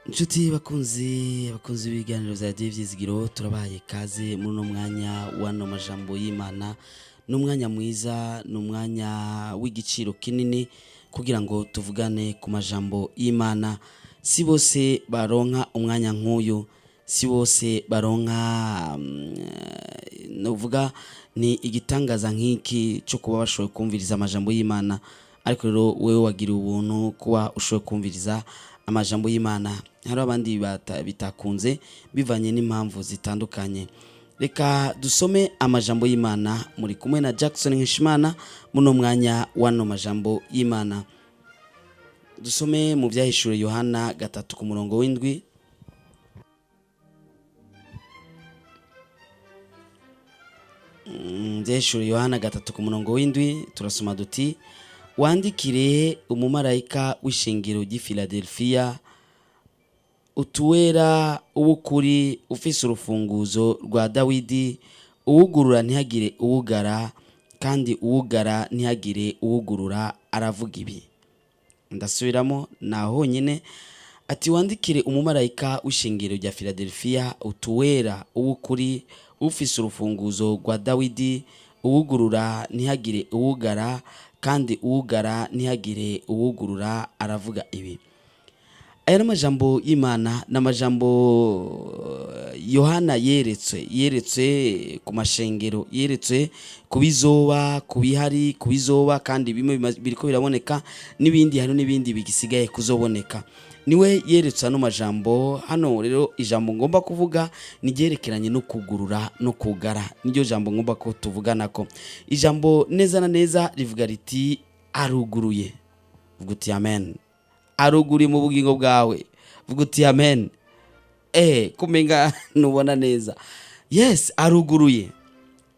Inshuti bakunzi, abakunzi b'ibiganiro bya radiyo Ivyizigiro, turabaye kaze muri uno mwanya w'ano majambo y'Imana. Ni umwanya mwiza, ni umwanya w'igiciro kinini kugira ngo tuvugane ku majambo y'Imana. Si bose baronka umwanya nk'uyu, si bose baronka novuga ni igitangaza nk'iki cyo kuba bashoboye kumviriza amajambo y'Imana. Ariko rero wewe wagiriwe ubuntu kuba ushoboye kumviriza amajambo y'Imana. Hari abandi bitakunze bivanye n'impamvu zitandukanye. Reka dusome amajambo y'Imana. Muri kumwe na Jackson Nkeshimana muno mwanya w'ano majambo y'Imana. Dusome mu Vyahishuriwe Yohana 3 ku murongo w'indwi. Vyahishuriwe Yohana 3 ku murongo w'indwi turasoma duti: wandikire umumarayika w'ishengero ry'i Philadelphia, utuwera uw'ukuri, ufise urufunguzo rwa Dawidi, uwugurura ntihagire uwugara, kandi uwugara ntihagire uwugurura, aravuga ibi. Ndasubiramo naho honyine ati: wandikire umumarayika w'ishengero rya Philadelphia, utuwera uw'ukuri, ufise urufunguzo rwa Dawidi, uwugurura ntihagire uwugara, kandi uwugara ntihagire uwugurura, aravuga ibi. Aya n'amajambo y'Imana, n'amajambo Yohana yeretswe ku mashengero, yeretswe ku bizoba, ku bihari, ku bizoba, kandi bimwe biriko biraboneka n'ibindi, hari n'ibindi bigisigaye kuzoboneka. Niwe yeretswe ano majambo. Hano rero ijambo ngomba kuvuga ni ryerekeranye no kugurura no kugara, niryo jambo ngomba ko tuvuganako. Ijambo neza na neza rivuga riti: aruguruye. Vuga uti amen. Aruguruye mu bugingo bwawe. Vuga uti amen. Kumenga nubona neza. Yes, aruguruye.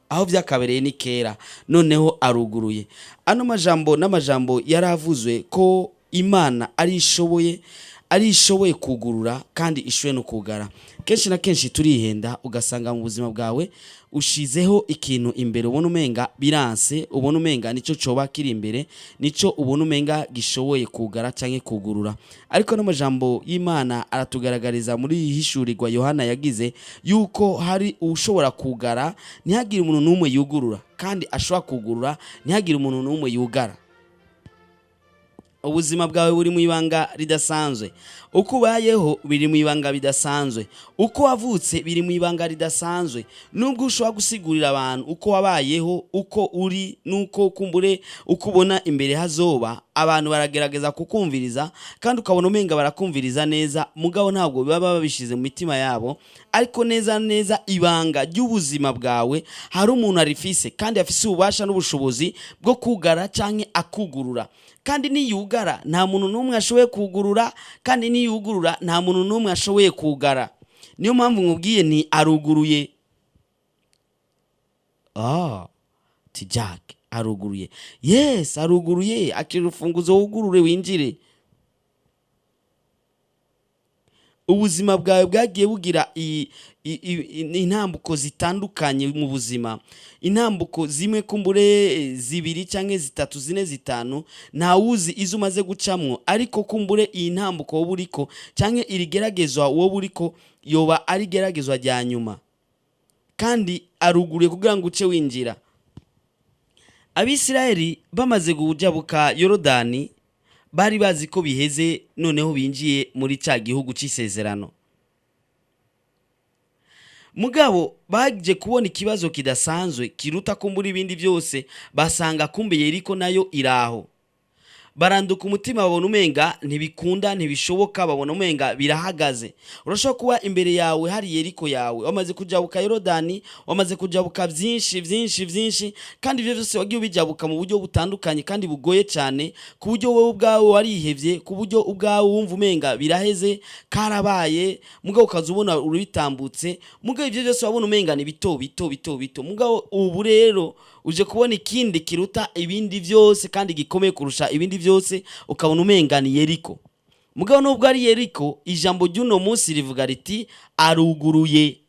Aho byakabereye ni kera, noneho aruguruye. Ano majambo n'amajambo yaravuzwe ko Imana ari ishoboye kugurura kandi ishoboye no kugara. Kenshi na kenshi turihenda, ugasanga mu buzima bwawe ushizeho ikintu imbere ubona umenga biranse, ubona umenga nico coba kiri imbere, nico ubona umenga gishoboye kugara canke kugurura. Ariko n'amajambo y'Imana aratugaragariza muri ihishurirwa Yohana yagize yuko hari ushobora kugara ntihagire umuntu n'umwe yugurura, kandi ashobora kugurura ntihagire umuntu n'umwe yugara. Ubuzima bwawe buri mu ibanga ridasanzwe. Uko ubayeho biri mu ibanga bidasanzwe. Uko wavutse biri mu ibanga ridasanzwe. Nubwo ushobora gusigurira abantu uko wabayeho, uko uri, nuko kumbure uko ubona imbere hazoba, abantu baragerageza kukumviriza kandi ukabona umenga barakumviriza neza, mugabo ntabwo baba babishize mu mitima yabo. Ariko neza neza ibanga ry'ubuzima bwawe hari umuntu arifise, kandi afise ububasha n'ubushobozi bwo kugara canke akugurura. Kandi niyugara nta muntu n'umwe ashoboye kugurura, kandi niyugurura nta muntu n'umwe ashoboye kugara. Niyo mpamvu nkubwiye nti aruguruye. Ti Jack aruguruye. Yes, aruguruye. Akira urufunguzo wugurure winjire. Ubuzima bwawe bwagiye bugira intambuko zitandukanye mu buzima. Intambuko zimwe kumbure zibiri canke zitatu, zine, zitanu, ntawuzi izo umaze gucamwo, ariko kumbure iyi ntambuko wowe uriko canke irigeragezwa wowe uriko yoba ari igeragezwa rya nyuma, kandi aruguruye kugira ngo uce winjira. Abisirayeli bamaze kujabuka Yorodani bari bazi ko biheze, noneho binjiye muri ca gihugu c'isezerano. Mugabo baje kubona ikibazo kidasanzwe kiruta kumbura ibindi byose, basanga kumbe Yeriko nayo iraho. Baranduka umutima, babona umenga ntibikunda, ntibishoboka, babona umenga birahagaze. Urashobora kuba imbere yawe hari Yeriko yawe, wamaze kujabuka Yorodani, wamaze kujabuka byinshi byinshi byinshi, kandi ibyo byose wagiye ubijabuka mu buryo butandukanye kandi bugoye cyane, ku buryo wowe ubwawe warihevye, ku buryo ubwawe wumva umenga biraheze, karabaye. Mugabo ukaza ubona urabitambutse, mugabo ibyo byose wabona umenga ni bito bito bito bito. Mugabo ubu rero uje kubona ikindi kiruta ibindi byose kandi gikomeye kurusha ibindi byose, ukabona umenga ni Yeriko. Mugabo nubwo ari Yeriko, ijambo ry'uno munsi rivuga riti aruguruye.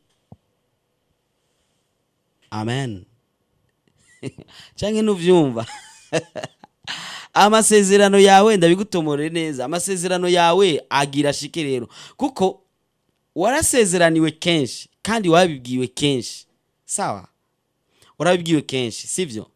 Amen. Canke nuvyumva? Amasezerano yawe, ndabigutomore neza, amasezerano yawe agira ashike rero, kuko warasezeraniwe kenshi kandi wabibwiwe kenshi. Sawa, warabibwiwe kenshi, sibyo?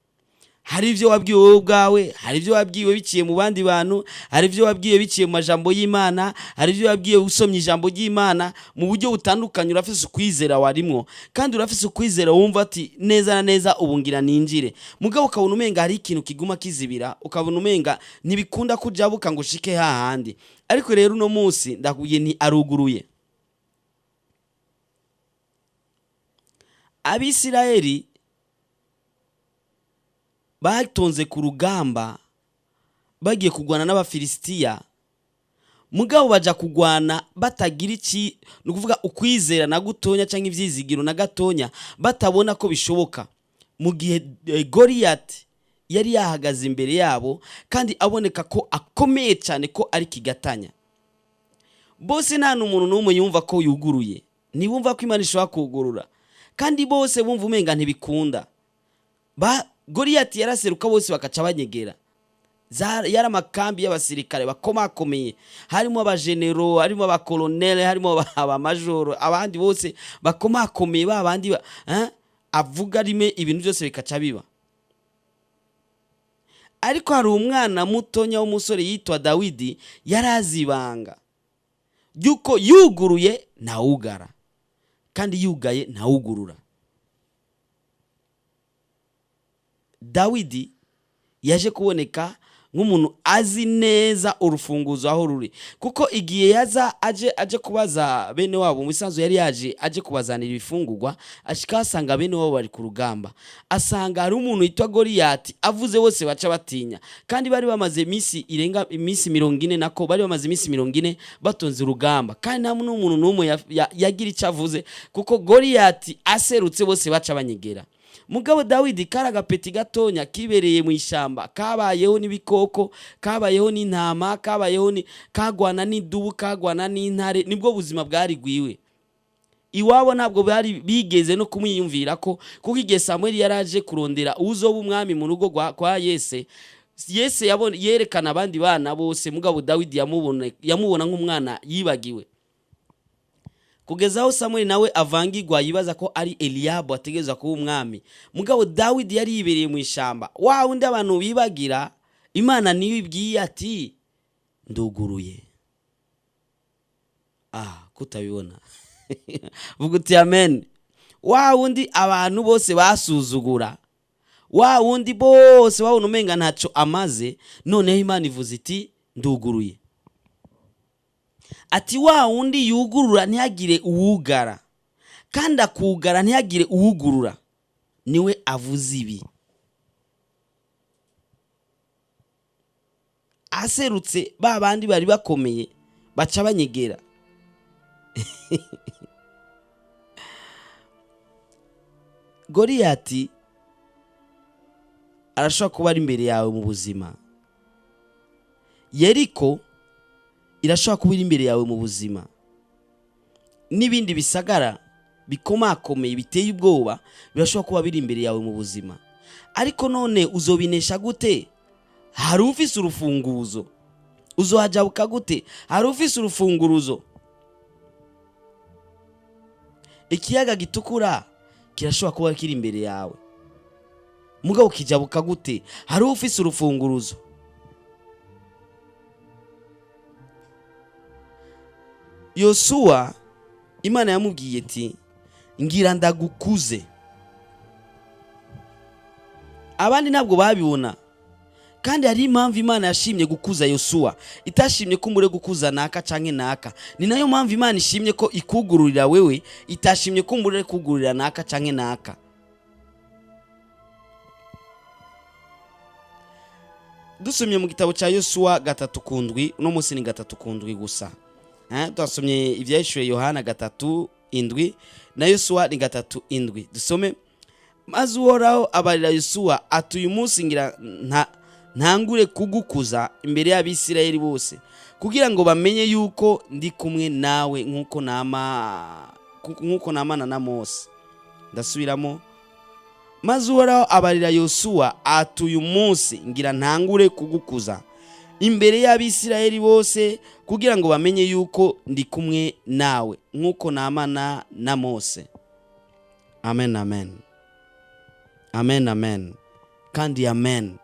Hari ibyo wabwiwe wowe ubwawe, hari ibyo wabwiwe biciye mu bandi bantu, hari ibyo wabwiwe biciye mu majambo y'Imana, hari ibyo wabwiwe usomye ijambo ry'Imana mu buryo butandukanye. Urafise ukwizera warimwo, kandi urafise ukwizera wumva ati neza na neza ubu ngira ninjire. Mugabo ukabona umenga hari ikintu kiguma kizibira, ukabona umenga ntibikunda kujabuka ngo ushike hahandi. Ariko rero uno munsi ndakubwiye nti aruguruye. Abisirayeli batonze ku rugamba bagiye kurwana n'Abafilisitiya, mugabo baja kurwana batagira iki, ni ukuvuga ukwizera na gutonya cyangwa ivyizigiro na gatonya, batabona ko bishoboka, mu gihe Goliyati yari yahagaze imbere yabo kandi aboneka ko akomeye cyane, ko ari kigatanya. Bose nta n'umuntu n'umwe yumva ko yuguruye, ntibumva ko Imana ishobora kugurura, kandi bose bumva umenga ntibikunda. Ba Goliyati yaraseruka, bose bakaca banyegera. Yari amakambi y'abasirikare bakomakomeye, harimo abajenero, harimo abakolonele, harimo abamajoro, abandi bose bakomakomeye, ba bandi avuga rimwe ibintu byose bikaca biba. Ariko hari umwana mutonya w'umusore yitwa Dawidi, yari azi ibanga ry'uko yuguruye ntawugara, kandi yugaye ntawugurura. Dawidi yaje kuboneka nk'umuntu azi neza urufunguzo aho ruri, kuko igihe yaza aje kubaza bene wabo, mu bisanzwe yari yaje aje kubazanira ibifungurwa, ashika asanga bene wabo bari ku rugamba, asanga hari umuntu witwa Goliyati avuze bose baca batinya, kandi bari bamaze iminsi irenga iminsi 40, nako bari bamaze iminsi 40 batonze urugamba, kandi nta n'umuntu n'umwe yagira icyo avuze, kuko Goliyati aserutse bose baca banyegera. Mugabo Dawidi kari agapeti gatonya kibereye mu ishyamba, kabayeho n'ibikoko, kabayeho n'intama, kabayeho ni kagwana n'idubu, kagwana n'intare, nibwo buzima bwari gwiwe. Iwabo ntabwo bari bigeze no kumwiyumvira ko, kuko igihe Samweli yari aje kurondera uzoba umwami mu rugo kwa Yese, Yese yerekana abandi bana bose, mugabo Dawidi yamubona nk'umwana yibagiwe, kugeza aho Samweli nawe avangirwa, yibaza ko ari Eliyabu ategerezwa kuba umwami. Mugabo Dawidi yari yibereye mu ishamba, wa wundi abantu bibagira, Imana niyo ibwiye ati nduguruye. Ah, kutabibona, vuga uti amen. Wa wundi abantu bose basuzugura, wa wundi bose babona umenga ntacyo amaze, noneho Imana ivuze iti nduguruye. Ati wa wundi yugurura ntihagire uwugara, kandi akugara ntihagire uwugurura, niwe avuze ibi. Aserutse ba bandi bari bakomeye baca banyegera. Goliyati arashobora kuba ari imbere yawe mu buzima. Yeriko irashobora kuba iri imbere yawe mu buzima, n'ibindi bisagara bikomakomeye biteye ubwoba birashobora kuba biri imbere yawe mu buzima. Ariko none uzobinesha gute? Hari ufise urufunguzo. Uzohajabuka gute? Hari ufise urufunguruzo. Ikiyaga gitukura kirashobora kuba kiri imbere yawe, mugabo kijabuka gute? Hari ufise urufunguruzo. Yosuwa Imana yamubwiye ati ngira ndagukuze. Abandi ntabwo babibona, kandi hari impamvu Imana yashimye gukuza Yosuwa, itashimye ko umure gukuza naka canke naka. Ni nayo mpamvu Imana ishimye ko ikugururira wewe, itashimye ko umure kugururira naka canke naka. Dusomye mu gitabo cya Yosuwa 3:7, uno munsi ni 3:7 gusa. Twasomye ibyahishuwe Yohana 3:7, na Yosuwa ni 3:7. Dusome: maze Uhoraho abarira Yosuwa ati uyu munsi ngira ntangure kugukuza imbere y'Abisirayeli bose, kugira ngo bamenye yuko ndi kumwe nawe nk'uko namana na Mose. Ndasubiramo: Maze Uhoraho abarira Yosuwa ati: "Uyu munsi ngira ntangure kugukuza imbere y'Abisirayeli bose, kugira ngo bamenye yuko ndi kumwe nawe nk'uko namana na Mose." Amen, amen, amen, amen kandi amen.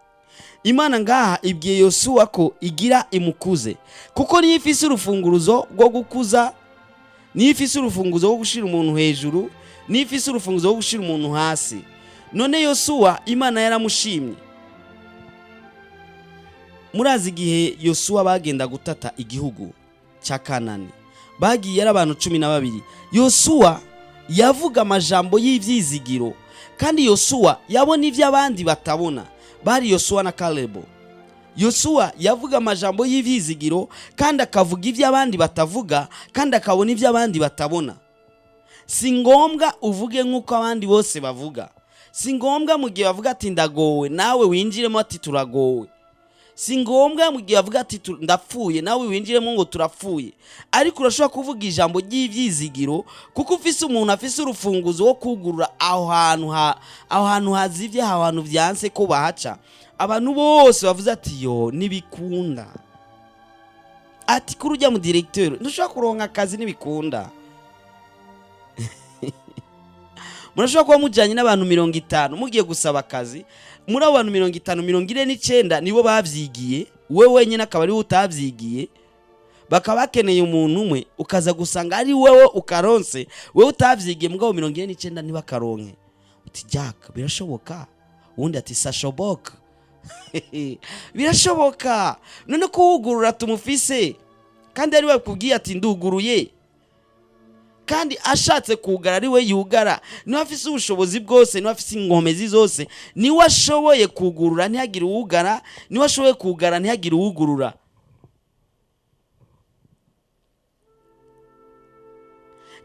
Imana ngaha ibwiye Yosuwa ko igira imukuze, kuko niyo ifise urufunguruzo rwo gukuza, niyo ifise urufunguzo rwo gushyira umuntu hejuru, niyo ifise urufunguzo rwo gushyira umuntu hasi. None Yosuwa Imana yaramushimye. Murazi igihe Yosuwa bagenda gutata igihugu cya Kanani, bagiye ari abantu 12. Yosuwa yavuga amajambo y'ibyizigiro, kandi Yosuwa yabona ibyo abandi batabona. Bari Yosuwa na Kalebo. Yosuwa yavuga amajambo y'ibyizigiro, kandi akavuga ibyo abandi batavuga, kandi akabona ibyo abandi batabona. Si ngombwa uvuge nk'uko abandi bose bavuga. Si ngombwa mu gihe bavuga ati "Ndagowe", nawe winjiremo ati "Turagowe". Si ngombwa mu gihe bavuga ati "Ndapfuye", nawe winjiremo ngo "Turapfuye". Ariko urashobora kuvuga ijambo ry'ibyizigiro, kuko ufise umuntu afise urufunguzo wo kugurura aho hantu, aho hantu hazivye, aho hantu vyanse ko bahaca. Abantu bose bavuze ati "Yo, ntibikunda", ati "Kuri ujya mu directeur ntushobora kuronka akazi, ntibikunda". Murashobora kuba mujyanye n'abantu 50 mugiye gusaba akazi. Muri abo bantu 50, 49 nibo babyigiye, we wenyine akaba ariwe utabyigiye. Bakaba bakeneye umuntu umwe, ukaza gusanga ari wowe ukaronse, wowe utabyigiye, mugabo 49 ntibakaronke. Uti "Jack, birashoboka?" Uwundi ati "Sashoboka, birashoboka." None ko wugurura tumufise, kandi ari bakubwiye ati "Nduguruye", kandi ashatse kugara ari we yugara. Niwe afise ubushobozi bwose, niwe afise inkomezi zose, niwe ashoboye kugurura ntihagire uwugara, niwe ashoboye kugara ntihagire uwugurura.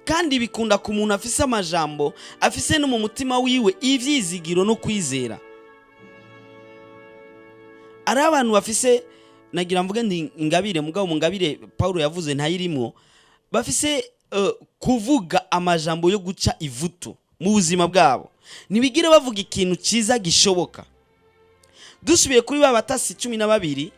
Kandi bikunda ku muntu afise amajambo, afise no mu mutima wiwe ivyizigiro no kwizera. Ari abantu bafise, nagira mvuge ndi ingabire, mugabo mu ngabire Paulo yavuze ntayirimwo, bafise kuvuga amajambo yo guca ivutu mu buzima bwabo, ntibigire bavuga ikintu cyiza gishoboka. Dusubiye kuri ba batasi 12,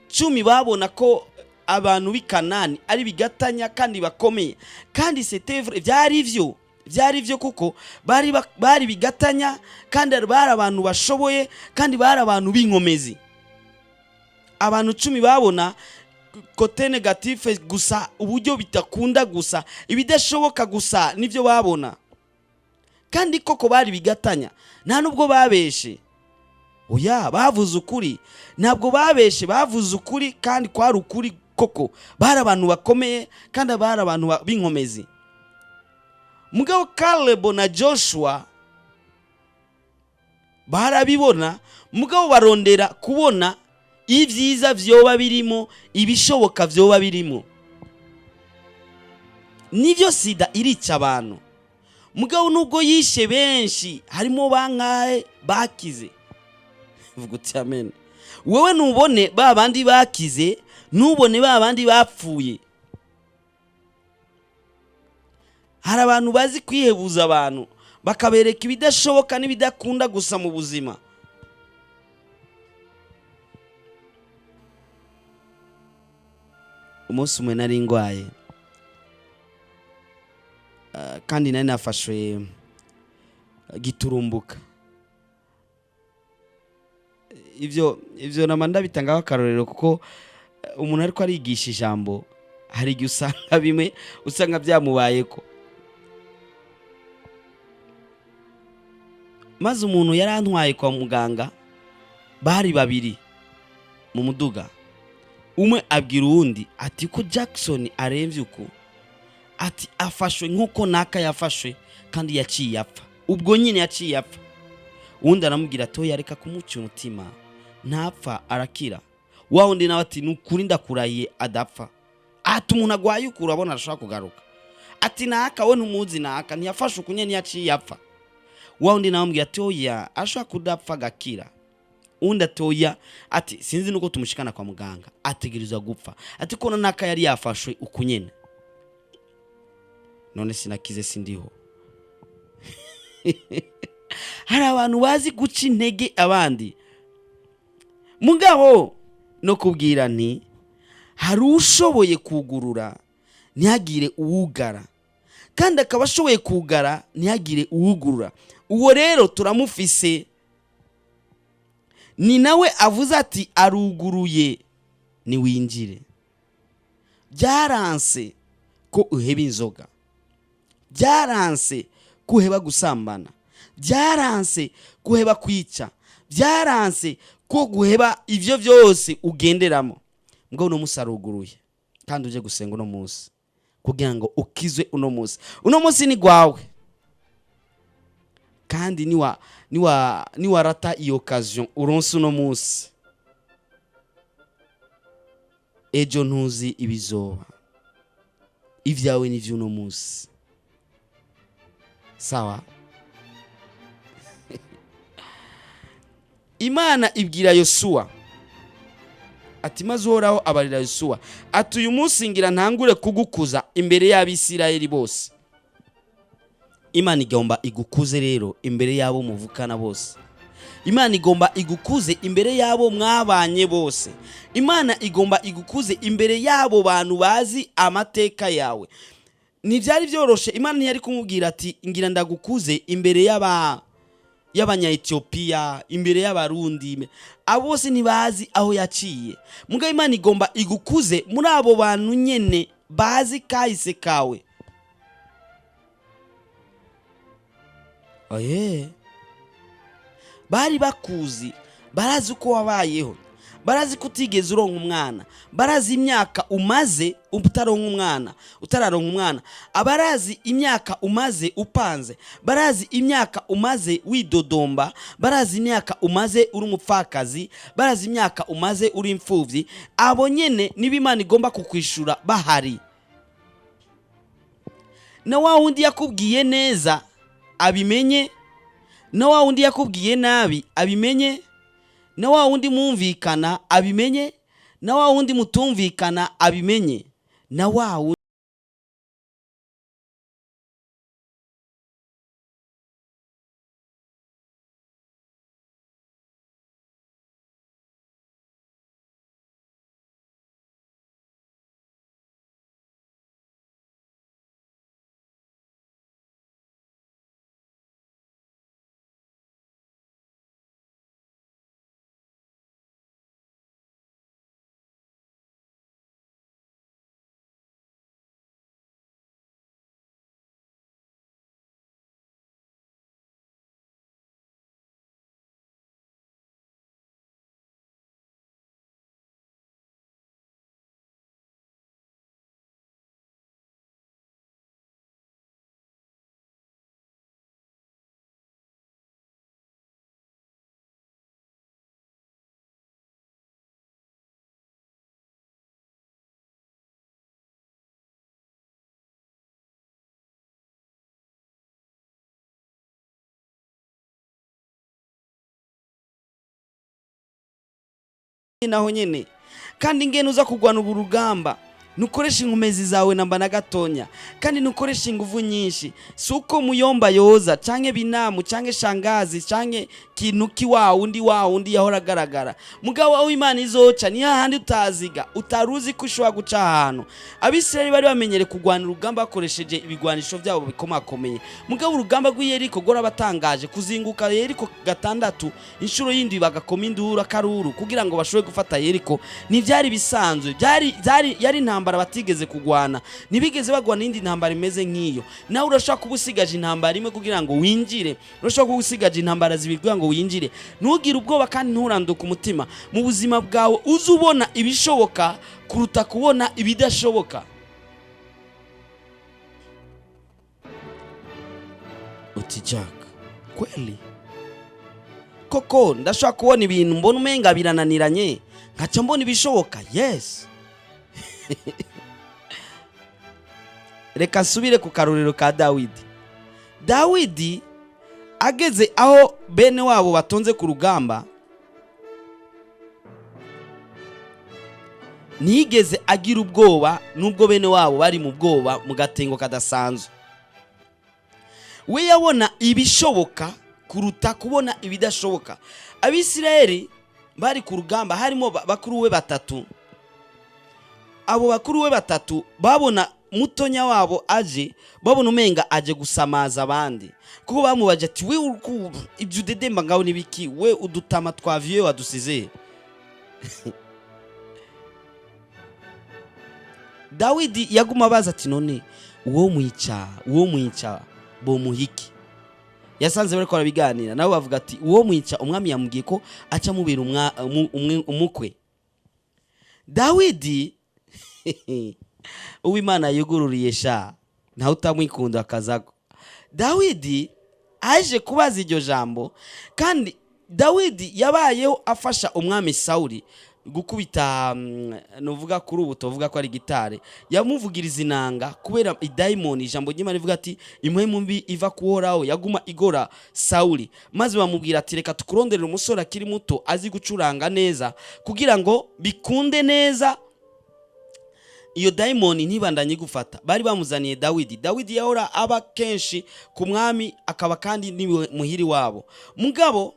10 babona ko abantu b'i Kanani ari bigatanya kandi bakomeye. Kandi c'était vrai, byari byo kuko bari bigatanya, kandi bari abantu bashoboye, kandi bari abantu b'inkomezi. Abantu 10 babona côté négatif gusa, uburyo bitakunda gusa, ibidashoboka gusa nibyo babona. Kandi koko bari bigatanya, nta nubwo babeshe. Oya, bavuze ukuri, ntabwo babeshe, bavuze ukuri, kandi kwari ukuri koko. Bari abantu bakomeye kandi bari abantu b'inkomezi. Mugabo Caleb na Joshua barabibona, mugabo barondera kubona ibyiza vyoba birimo, ibishoboka vyoba birimo. Nibyo, sida irica abantu, mugabo nubwo yishe benshi, harimo bangahe bakize? Vuga uti "Amen". Wewe nubone ba bandi bakize, ntubone ba bandi bapfuye. Hari abantu bazi kwihebuza abantu, bakabereka ibidashoboka n'ibidakunda gusa mu buzima. Umunsi umwe nari ndwaye, kandi nari nafashwe giturumbuka. Ivyo nama ndabitangaho akarorero, kuko umuntu ariko arigisha ijambo, hari igihe usanga bimwe usanga byamubayeko. Maze umuntu yarantwaye kwa muganga, bari babiri mu muduga. Umwe abwira uwundi ati "Ko Jackson aremvye uku", ati "afashwe nk'uko naka yafashwe, kandi yaciye apfa ubwo nyine, yaciye apfa." Uwundi aramubwira ati "Oya, reka kumuca umutima, ntapfa, arakira." Wa wundi nawe ati "Nukuri ndakurahiye adapfa", ati "Umuntu agwaye uku urabona arashobora kugaruka?" Ati "Naka we ntumuzi, naka ntiyafashe uku nyene, ntiyaciye apfa." Wa wundi nawe amubwira ati "Oya, ashobora kudapfa agakira." Undi ati "Oya", ati "Sinzi nuko tumushikana kwa muganga, ategerezwa gupfa", ati "Kona naka yari yafashwe uku nyene." None sinakize, sindiho. Hari abantu bazi guca intege abandi. Mugabo no kubwira nti hari ushoboye kugurura ntihagire uwugara, kandi akaba ashoboye kugara ntihagire uwugurura. Uwo rero turamufise, ni nawe avuze ati aruguruye, niwinjire. Byaranse ko uheba inzoga, byaranse ko uheba gusambana, byaranse ko uheba kwica, byaranse ko guheba ibyo byose ugenderamo. Mbwo uno munsi aruguruye, kandi uje gusenga uno munsi kugira ngo ukizwe uno munsi. Uno munsi ni gwawe, kandi niwarata iyo occasion uronse uno munsi, ejo ntuzi ibizoba. Ibyawe ni vy'uno munsi. Sawa. Imana ibwira Yosuwa ati, maze Uhoraho abarira Yosuwa ati: "Uyu munsi ngira ntangure kugukuza imbere y'Abisirayeli bose." Imana igomba igukuze rero imbere y'abo muvukana bose. Imana igomba igukuze imbere y'abo mwabanye bose. Imana igomba igukuze imbere y'abo bantu bazi amateka yawe. Ntibyari byoroshe. Imana ntiyari kumubwira ati ngira ndagukuze imbere y'Abanya-Etiyopiya, imbere y'Abarundi. Abo bose ntibazi aho yaciye. Mugabo Imana igomba igukuze muri abo bantu nyene bazi kahise kawe. Oye, bari bakuzi, barazi uko wabayeho, barazi ko utigeze uronka umwana, barazi imyaka umaze utaronka umwana, utararonka umwana, abarazi imyaka umaze upanze, barazi imyaka umaze widodomba, barazi imyaka umaze uri umupfakazi, barazi imyaka umaze uri imfuvyi. Abo nyene niba Imana igomba kukwishura bahari. Na wa wundi yakubwiye neza abimenye, na wa wundi yakubwiye nabi abimenye, na wa wundi mwumvikana abimenye, na wa wundi mutumvikana abimenye, na wa wundi naho nyene. Kandi ngene uza kugwana ubu rugamba, nukoresha inkomezi zawe namba na gatonya, kandi nukoresha inguvu nyinshi. Si uko muyomba yoza canke binamu canke shangazi canke kintu ki wa wundi, wa wundi yahora agaragara. Mugabo aho Imana izoca ni hahandi utaziga, utaruzi ko ushobora guca ahantu. Abisirayeli bari bamenyere kugwana urugamba bakoresheje ibigwanisho byabo bikomakomeye. Mugabo urugamba rw'Iyeriko rwarabatangaje, kuzinguka Yeriko gatandatu inshuro yindi bagakoma induru akaruru kugira ngo bashobore gufata Yeriko. Ntibyari bisanzwe, byari byari yari intambara batigeze kugwana, ntibigeze bagwana indi ntambara imeze nk'iyo. Nawe urashobora kuba usigaje intambara imwe kugira ngo winjire, urashobora kuba usigaje intambara zibiri kugira ngo winjire. Ntugire ubwoba kandi nturanduke umutima. Mu buzima bwawe uze ubona ibishoboka kuruta kubona ibidashoboka. Uti Jack, kweli koko ndashobora kubona ibintu mbona umenga birananiranye, nkaca mbona ibishoboka? Yes. Reka nsubire ku karorero ka Dawidi. Dawidi ageze aho bene wabo batonze ku rugamba, ntiyigeze agira ubwoba nubwo bene wabo bari mu bwoba mu gatengo kadasanzwe. We yabona ibishoboka Kuruta kubona ibidashoboka. Abisirayeli bari ku rugamba, harimo bakuru we batatu. Abo bakuru we batatu babona mutonya wabo aje, babona umenga aje gusamaza abandi, kuko bamubaje ati: "We ibyo udedemba ngaho nibiki? We udutama twa vieux wadusize?" Dawidi yaguma abaza ati: "None uwo mwica, uwo mwica bomuhiki?" Yasanze bariko barabiganira, nabo bavuga ati: "Uwo mwica, umwami yamubwiye ko aca amubera umukwe." Dawidi, uwimana yugururiye sha, ntawe utamwikunda akazako. Dawidi aje kubaza iryo jambo, kandi Dawidi yabayeho afasha umwami Sawuli gukubita, nuvuga kuri ubu tuvuga ko ari gitare, yamuvugiriza inanga kubera idayimoni. Ijambo ry'Imana rivuga ati impwemu mbi iva kuhoraho yaguma igora Sawuli, maze bamubwira ati: "Reka tukuronderere umusore akiri muto azi gucuranga neza, kugira ngo bikunde neza, iyo dayimoni ntibandanye igufata." Bari bamuzaniye Dawidi. Dawidi yahora aba kenshi ku mwami, akaba kandi ni muhiri wabo. Mugabo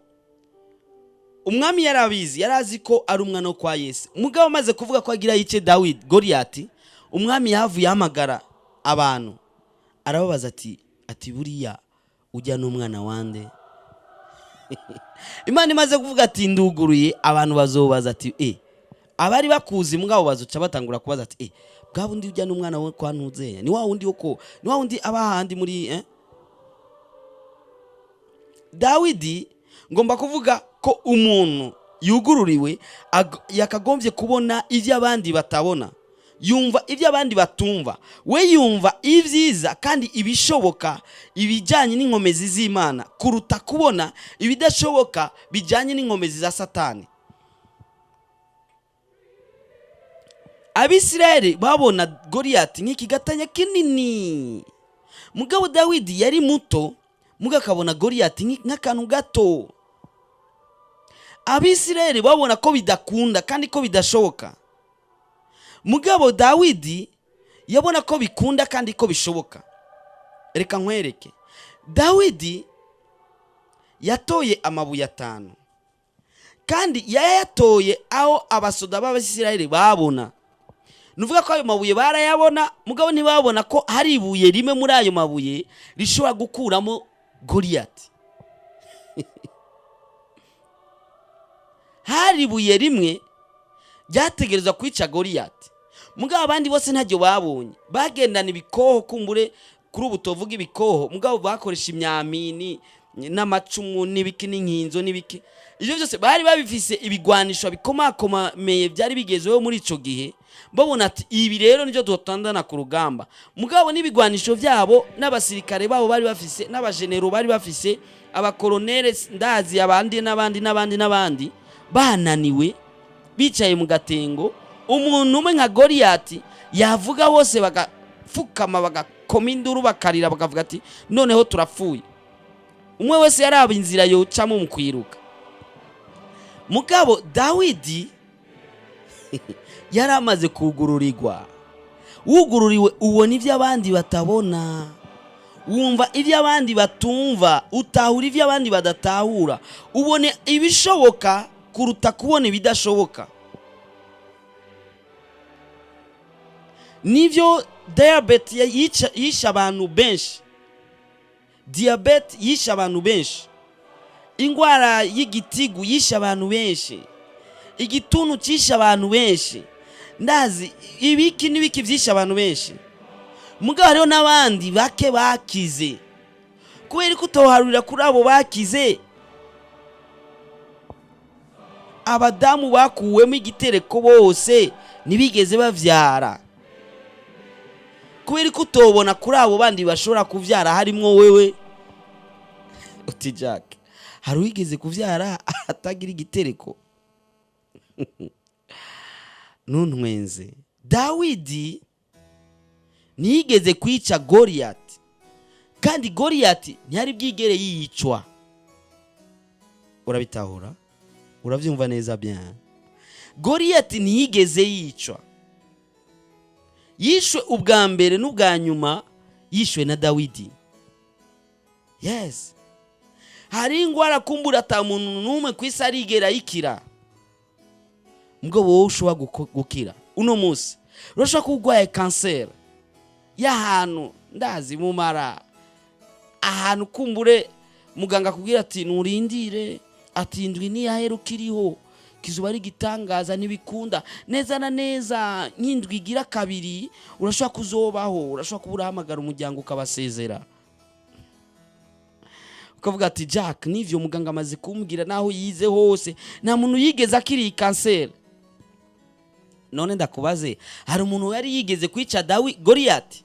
umwami yarabizi, yarazi ko ari umwana wo kwa Yesu. Mugabo amaze kuvuga ko agira yice Dawidi, Goliyati, umwami yahavuye ahamagara abantu, arababaza ati: "Buriya ujya n'umwana wande?" Imana imaze kuvuga ati nduguruye, abantu bazobaza ati abari bakuzi, mugabo bazoca batangura kubaza ati: "Bwa bundi ujya n'umwana we kwa ntuzeya, ni wa wundi wo ni wa wundi aba handi muri?" Dawidi, ngomba kuvuga ko umuntu yugururiwe yakagombye kubona ibyo abandi batabona, yumva ibyo abandi batumva. We yumva ibyiza kandi ibishoboka, ibijyanye n'inkomezi z'Imana, kuruta kubona ibidashoboka bijyanye n'inkomezi za Satani. Abisirayeli babona Goliyati nk'ikigatanya kinini, mugabo Dawidi yari muto, mugabo akabona Goliyati nk'akantu gato. Abisirayeli babona ko bidakunda kandi ko bidashoboka, mugabo Dawidi yabona ko bikunda kandi ko bishoboka. Reka nkwereke. Dawidi yatoye amabuye 5, kandi yayatoye aho abasoda b'Abisirayeli babona. Nuvuga ko ayo mabuye barayabona, mugabo ntibabona ko hari ibuye rimwe muri ayo mabuye rishobora gukuramo Goliyati. Hari ibuye rimwe ryategerezwa kwica Goliyati, mugabo abandi bose ntaryo babonye. Bagendana ibikoho, kumbure kuri ubu tuvuga ibikoho, mugabo bakoresha imyamini n'amacumu n'ibiki n'inkinzo n'ibiki, ibyo byose bari babifise, ibigwanisho bikomakomeye byari bigezweho muri ico gihe. Babona ati ibi rero nibyo dutandana ku rugamba. Mugabo n'ibigwanisho byabo n'abasirikare babo bari bafise, n'abajenero bari bafise, abakolonere, ndazi abandi n'abandi n'abandi n'abandi, bananiwe bicaye mu gatengo. Umuntu umwe nka Goliyati yavuga, bose bagapfukama, bagakoma induru, bakarira, bakavuga ati: "Noneho turapfuye." Umwe wese yaraba inzira yocamo mu kwiruka. Mugabo Dawidi yari amaze kugururirwa. Wugururiwe, ubona ibyo abandi batabona, wumva ibyo abandi batumva, utahura ibyo abandi badatahura, ubone ibishoboka kuruta kubona ibidashoboka. Nibyo, diyabete yishe abantu benshi, diyabete yishe abantu benshi, indwara y'igitigu yishe abantu benshi, igituntu cyishe abantu benshi, ndazi ibiki n'ibiki byishe abantu benshi. Mugabo hariho n'abandi bake bakize. Kubera ko utoharurira kuri abo bakize? Abadamu bakuwemo igitereko bose ntibigeze bavyara. Kubera ko utobona kuri abo bandi bashobora kuvyara harimwo wewe? Uti: "Jack, hari uwigeze kuvyara atagira igitereko?" Ntuntwenze. Dawidi ntiyigeze kwica Goliyati, kandi Goliyati ntiyari bwigere yicwa. Urabitahura? Urabyumva neza bien? Goliyati ntiyigeze yicwa. Yishwe ubwa mbere n'ubwa nyuma yishwe na Dawidi. Yes. Hari ingwara kumbura ata muntu n'umwe ku isi arigera ayikira, mbwo wowe ushobora gukira. Uno munsi urashobora kuba urwaye kanseri y'ahantu, ndazi, mumara, ahantu kumbure muganga akubwira ati nurindire, ati indwi niyahera ukiriho kizuba ari igitangaza, ntibikunda neza na neza. Nk'indwi igira kabiri urashobora kuzobaho, urashobora kuba urahamagara umuryango ukabasezera, ukavuga ati: "Jack, n'ivyo muganga amaze kumbwira, naho yize hose nta muntu yigeze akiriye kanseri." None ndakubaze, hari umuntu yari yigeze kwica Dawi Goriyati?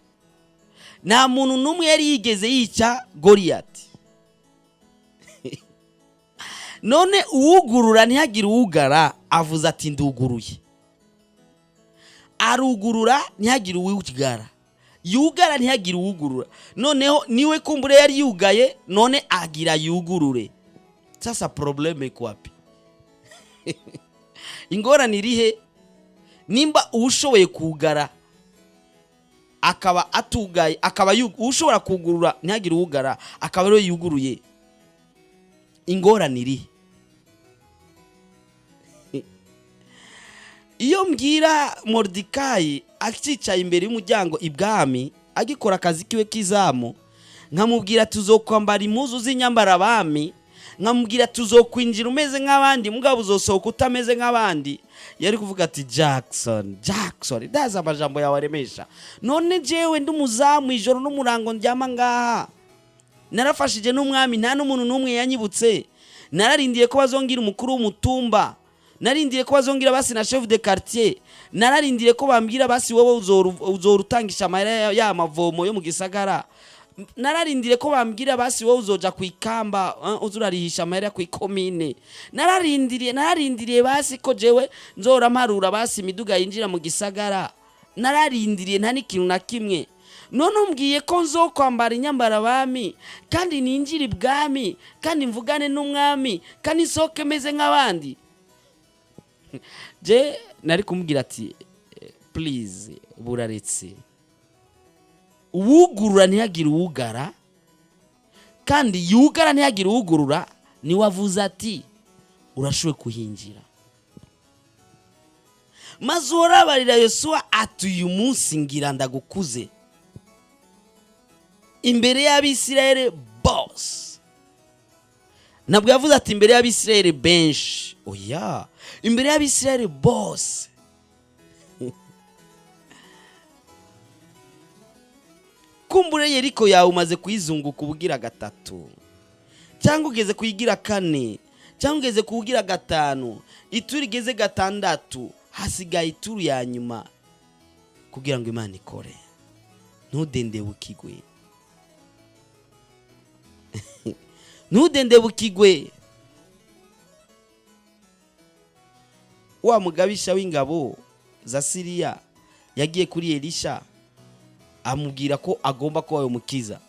Nta muntu n'umwe yari yigeze yica Goriyati. None uwugurura ntihagire uwugara avuze ati: "Nduguruye." Arugurura ntihagire uwugara, yugara ntihagire uwugurura. Noneho niwe kumbure yari yugaye, none agira yugurure. Sasa problème iko wapi? Ingorane irihe nimba uwushoboye kugara akaba atugaye, akaba ushobora kugurura ntihagire uwugara akaba ariwe yuguruye? Ingorane irihe? Iyo mbwira Moridikayi akicaye imbere y'umuryango ibwami, agikora akazi kiwe k'izamu, nkamubwira tuzokwambara impuzu z'inyambara abami, nkamubwira tuzokwinjira umeze nk'abandi, mugabo uzosohoka utameze nk'abandi, yari kuvuga ati: "Jackson, Jackson, ndazi amajambo yawe aremesha. None jewe ndi umuzamu, ijoro n'umurango ndyama ngaha, narafashije n'umwami, nta n'umuntu n'umwe yanyibutse. Nararindiye ko bazongira umukuru w'umutumba, narindiriye ko bazongira basi na chef de quartier, nararindiriye ko bambwira basi wowe uzora utangisha amahera ya mavomo yo mu gisagara, nararindiriye ko bambwira basi wowe uzoja ku ikamba, uza urarihisha amahera ku ikomine, nararindiriye basi ko jewe nzora mparura basi imiduga yinjira mu gisagara, nararindiriye, nta n'ikintu na kimwe. None umbwiye ko nzokwambara inyambara abami, kandi ninjire ibwami, kandi mvugane n'umwami, kandi nsohoke meze nk'abandi." Je nari kumubwira ati: "Please, buraretse. Uwugurura ntihagire uwugara, kandi yugara ntihagire uwugurura, niwe avuze ati urashoboye kuhinjira." Maze uhorabarira Yosuwa ati: "Uyu munsi ngira ndagukuze imbere y'Abisirayeli bose." Ntabwo yavuze ati imbere y'Abisirayeli benshi, oya, imbere y'Abisirayeli bose. Kumbure Yeriko yawe umaze kuyizunguka ubugira gatatu, cyangwa ugeze kuyigira kane, cyangwa ugeze kuwugira gatanu, ituru igeze gatandatu, hasigaye ituru ya nyuma kugira ngo Imana ikore. Ntudendebukigwe, ntudendebukigwe. Wa mugabisha w'ingabo za Siriya yagiye kuri Elisha amubwira ko agomba kuba mukiza,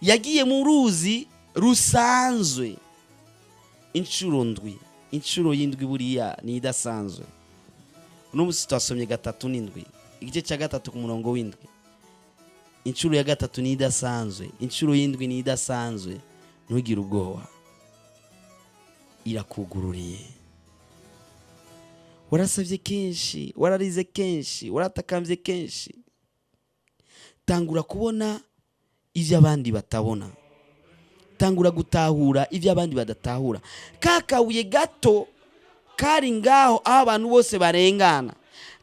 yagiye mu ruzi rusanzwe inshuro ndwi. Inshuro y'indwi buriya ni idasanzwe. Uno munsi twasomye gatatu n'indwi, igice cya gatatu ku murongo w'indwi. Inshuro ya gatatu ni idasanzwe, inshuro y'indwi ni idasanzwe. Ntugire ubwoba, irakugururiye. Warasabye kenshi, wararize kenshi, waratakambye kenshi. Tangura kubona ibyo abandi batabona, tangura gutahura ibyo abandi badatahura. Ka kabuye gato kari ngaho aho abantu bose barengana,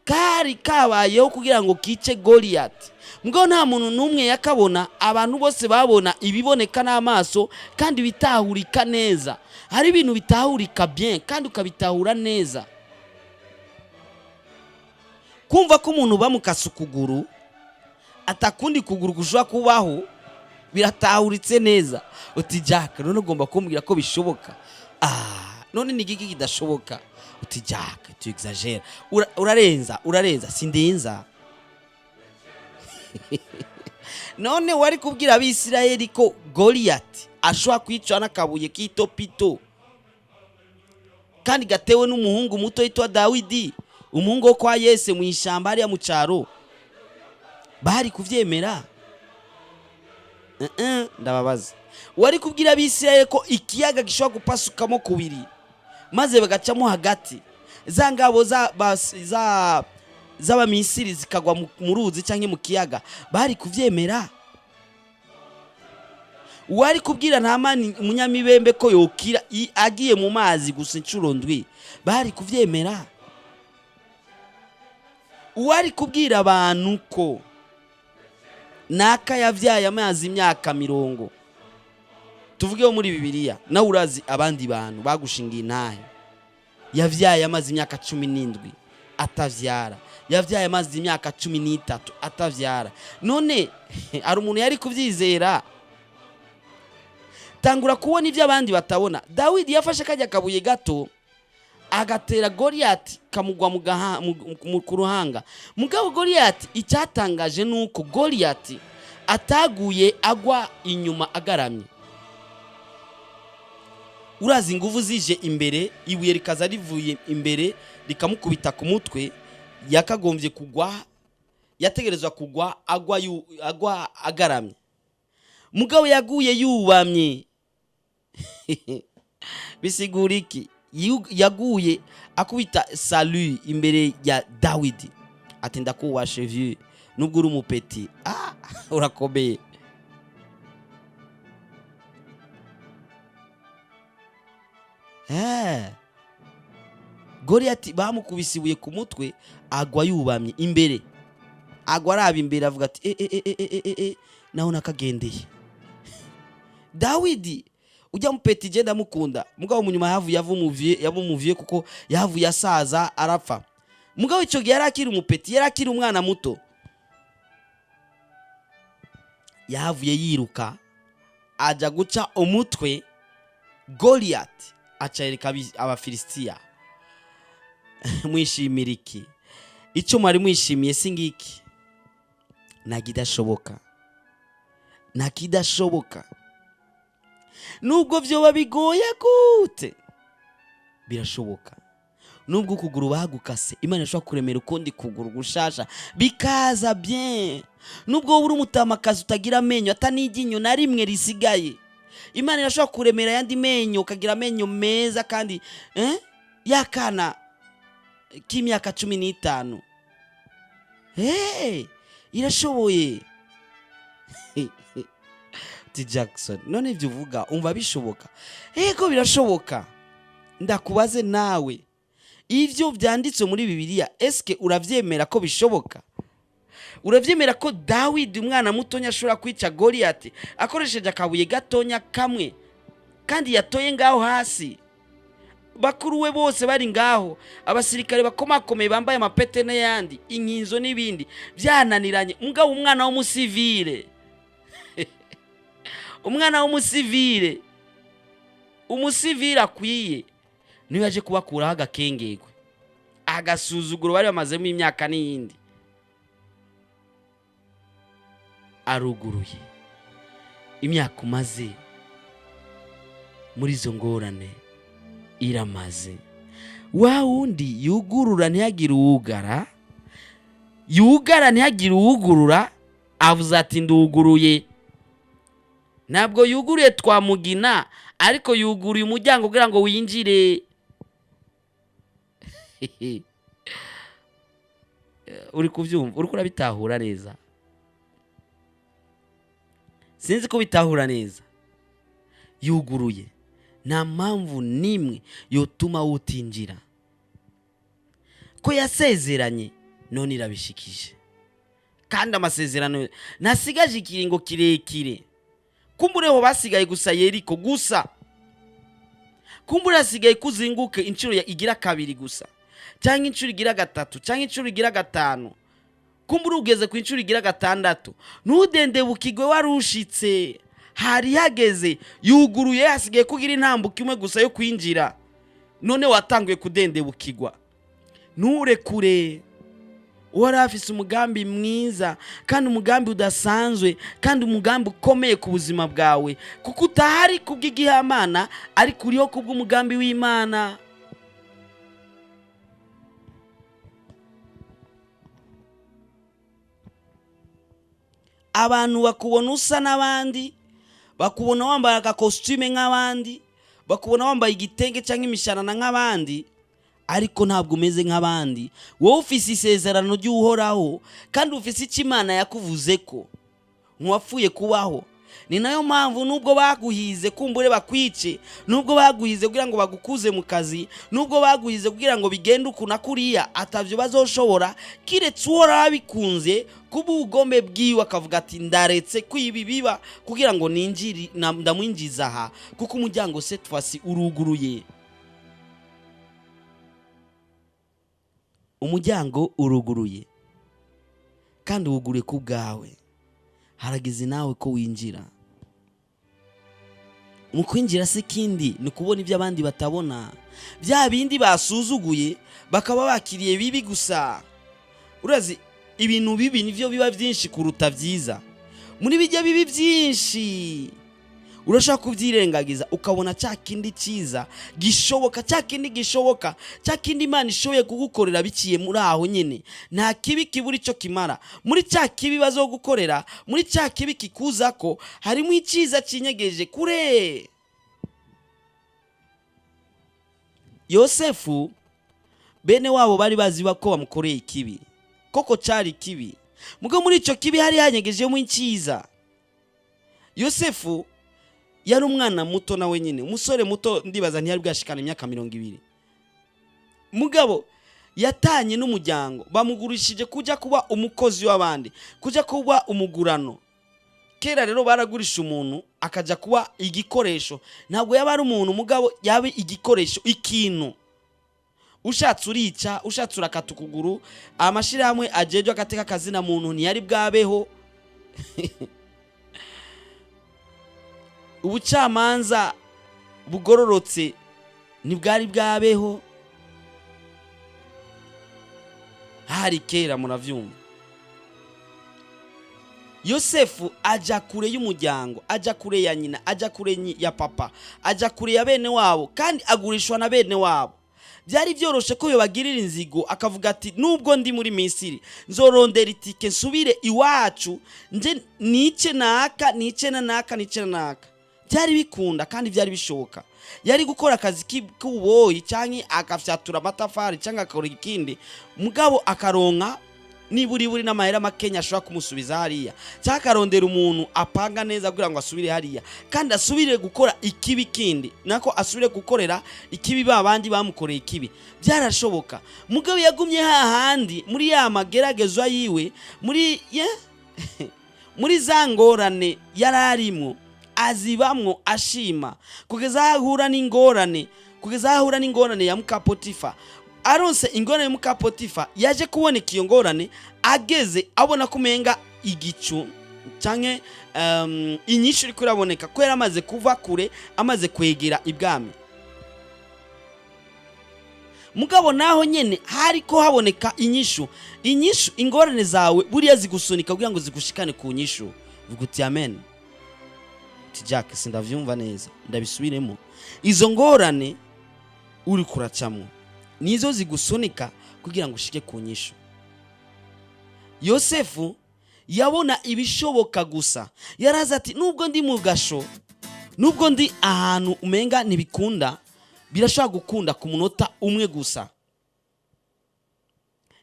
kari kabayeho kugira ngo kice Goliyati, mbwo nta muntu n'umwe yakabona. Abantu bose babona ibiboneka n'amaso kandi bitahurika neza. Hari ibintu bitahurika bien kandi ukabitahura neza. Kumva ko umuntu bamukase ukuguru atakundi kuguru gushobora kubaho, biratahuritse neza. Uti: "Jack, none ugomba kumbwira ko bishoboka?" Ah, none ni igiki kidashoboka? Uti: "Jack, tu exagères. Urarenza, urarenza." Sindenza. None wari kubwira Abisirayeli ko Goliyati ashobora kwicwa n'akabuye k'itopito kandi gatewe n'umuhungu muto yitwa Dawidi, umuhungu wo kwa Yese mu ishyamba hariya mu cyaro, bari kuvyemera? Ndababaza, wari kubwira Abisirayeli ko ikiyaga gishobora gupasukamo kubiri maze bagacamo hagati, za ngabo z'Abamisiri zikagwa mu ruzi cyangwa mu kiyaga, bari kuvyemera? Wari kubwira Ntamani umunyamibembe ko yokira agiye mu mazi gusa inshuro ndwi, bari kuvyemera? Uwari kubwira abantu ko naka yavyaye amazi imyaka 40, tuvugeho muri Bibiliya, nawe urazi abandi bantu bagushingiye intahe, yavyaye amazi imyaka 17 atavyara, yavyaye amazi imyaka 13 atavyara, none hari umuntu yari kuvyizera? Tangura kubona ibyo abandi batabona. Dawidi yafashe kajya kabuye gato agatera Goliyati kamugwa ku ruhanga. Mugabo Goliyati, icyatangaje ni uko Goliyati ataguye agwa inyuma agaramye. Urazi ingufu zije imbere, ibuye rikaza rivuye imbere rikamukubita ku mutwe, yakagombye kugwa, yategerezwa kugwa agwa agaramye. Mugabo yaguye yubamye. Bisigura iki? Yaguye akubita salut imbere ya Dawidi, ati ndakuwashe vieux, nubwo uri umupeti, urakomeye. Goliyati bamukubise ibuye ku mutwe agwa yubamye imbere, agwa araba imbere avuga ati naho nakagendeye. Dawidi ujya mupeti je ndamukunda, mugabo munyuma yavuye yavumuviye kuko yavuye asaza arapfa. Mugabo ico gihe yarakiri umupeti, yarakiri umwana muto, yavuye yiruka aja guca umutwe Goliath, aca yereka Abafilisitiya. Mwishimira iki? Icyo mwari mwishimiye si ngiki? Ntakidashoboka, ntakidashoboka. Nubwo vyoba bigoye gute, birashoboka. Nubwo ukuguru bagukase, Imana ishobora kuremera ukundi kuguru gushasha bikaza bien. Nubwo wowe uri umutamakazi utagira amenyo, ata n'iryinyo na rimwe risigaye, Imana irashobora kuremera ayandi menyo ukagira amenyo meza kandi yakana k'imyaka 15. Hey, irashoboye. T Jackson, none ibyo uvuga umva bishoboka? Ego, birashoboka. Ndakubaze nawe, ivyo vyanditswe muri Bibiliya, eske uravyemera ko bishoboka? Uravyemera ko Dawidi umwana mutonya ashobora kwica Goliyati akoresheje akabuye gatonya kamwe kandi yatoye ngaho hasi? Bakuru we bose bari ngaho, abasirikare bakomakomeye bambaye amapete n'ayandi, inkinzo n'ibindi, byananiranye. Mugabo umwana w'umusivile, umwana w'umusivile, umusivile akwiye, niyo yaje kubakuraho agakengegwe, agasuzuguro bari bamazemo imyaka n'iyindi. Aruguruye. Imyaka umaze muri izo ngorane iramaze. Wa wundi yugurura ntihagire uwugara, yugara ntihagire uwugurura, avuze ati nduguruye. Ntabwo yuguruye twamugina, ariko yuguruye umuryango kugira ngo winjire. Uri kubyumva? Uri kurabitahura neza? Sinzi ko bitahura neza. Yuguruye, nta mpamvu n'imwe yotuma wutinjira. Ko yasezeranye none irabishikije, kandi amasezerano ntasigaje ikiringo kirekire. Kumbureho basigaye gusa Yeriko gusa, kumbure hasigaye kuzinguke inshuro igira kabiri gusa, cyangwa inshuro igira gatatu, cyangwa inshuro igira gatanu. Kumbure ugeze ku inshuro igira gatandatu, ntudendebukirwe warushitse. Hari hageze, yuguruye, hasigaye kugira intambuko imwe gusa yo kwinjira, none watanguye kudendebukirwa. Nturekure. Wari afise umugambi mwiza kandi umugambi udasanzwe kandi umugambi ukomeye ku buzima bwawe, kuko utahari kubw'igihamana ariko uriho kubw'umugambi w'Imana. Abantu bakubona usa n'abandi, bakubona wambaye agakositime nk'abandi, bakubona wambaye igitenge cyangwa imishanana nk'abandi, ariko ntabwo umeze nk'abandi. Wowe ufise isezerano ry'Uhoraho kandi ufise icyo Imana yakuvuze ko ntiwapfuye kubaho. Ni nayo mpamvu nubwo baguhize kumbure bakwice, nubwo baguhize kugira ngo bagukuze mu kazi, nubwo baguhize kugira ngo bigende uku na kuriya, atavyo bazoshobora kiretse Uhoraho abikunze kuba ubugombe bwiwe, akavuga ati ndaretse ko ibi biba kugira ngo ninjiri ndamwinjiza aha, kuko umuryango cette fois-ci uruguruye. Umuryango uruguruye kandi wuguruye ku bwawe. Harageze nawe ko winjira. Mu kwinjira se kindi ni ukubona ibyo abandi batabona, bya bindi basuzuguye bakaba bakiriye bibi gusa. Urazi ibintu bibi nivyo biba byinshi kuruta byiza. Muri bijya bibi byinshi urashobora kubyirengagiza ukabona cya kindi cyiza gishoboka, cya kindi gishoboka, cya kindi Imana ishoboye kugukorera biciye muri aho nyine. Nta kibi kibura icyo kimara. Muri cya kibi bazogukorera, muri cya kibi kikuza ko harimo icyiza kinyegeje kure. Yosefu bene wabo bari bazi ko bamukoreye ikibi, koko cyari ikibi, mugo muri icyo kibi hari hanyegejemo icyiza. Yosefu yari umwana muto nawe nyine, umusore muto, ndibaza ntiyari bwashikana imyaka 20. Mugabo yatanye n'umuryango, bamugurishije kujya kuba umukozi w'abandi, kujya kuba umugurano. Kera rero baragurisha umuntu akajya kuba igikoresho. Ntabwo yaba ari umuntu, mugabo yaba igikoresho, ikintu. Ushatse urica, ushatse urakata ukuguru. Amashyirahamwe ajejwe agateka akazina muntu ntiyari bwabeho. Ubucamanza bugororotse ntibwari bwabeho. Hari kera, muravyumva. Yosefu aja kure y'umuryango, aja kure ya nyina, aja kure ya papa, aja kure ya bene wabo, kandi agurishwa na bene wabo. Byari byoroshe ko yobagirira inzigo, akavuga ati nubwo ndi muri Misiri nzorondera itike nsubire iwacu, nje nice naka, nice na naka, nice na naka. Byari bikunda kandi byari bishoboka. Yari gukora akazi k'ububoyi cyangwa agafyatura amatafari cyangwa akakora ikindi, mugabo akaronka niburi buri n'amahera makenya ashobora kumusubiza hariya, cyangwa akarondera umuntu apanga neza kugira ngo asubire hariya kandi asubire gukora ikibi kindi, nako asubire gukorera ikibi ba bandi bamukoreye ikibi. Byarashoboka. Mugabo yagumye hahandi muri ya mageragezwa yiwe, muri za ngorane yari arimwo, azibamwo ashima kugeza aho ahura n'ingorane, kugeza aho ahura n'ingorane ya muka Potifa. Aronse ingorane ya muka Potifa, yaje kuboneka iyo ngorane ageze abona ko umenga igicu canke inyishu iriko iraboneka, ko yari amaze kuva kure, amaze kwegera ibwami. Mugabo naho nyene hariko haboneka inyishu. Inyishu, ingorane zawe buriya zigusunika kugira ngo zigushikane ku nyishu. Vuga uti amen. Uti Jack sindavyumva neza, ndabisubiremo. Izo ngorane uri kuracamwo nizo zigusunika kugira ngo ushike ku nyishu. Yosefu yabona ibishoboka gusa. Yaraza ati nubwo ndi mu gasho, nubwo ndi ahantu umenga ntibikunda, birashobora gukunda ku munota umwe gusa.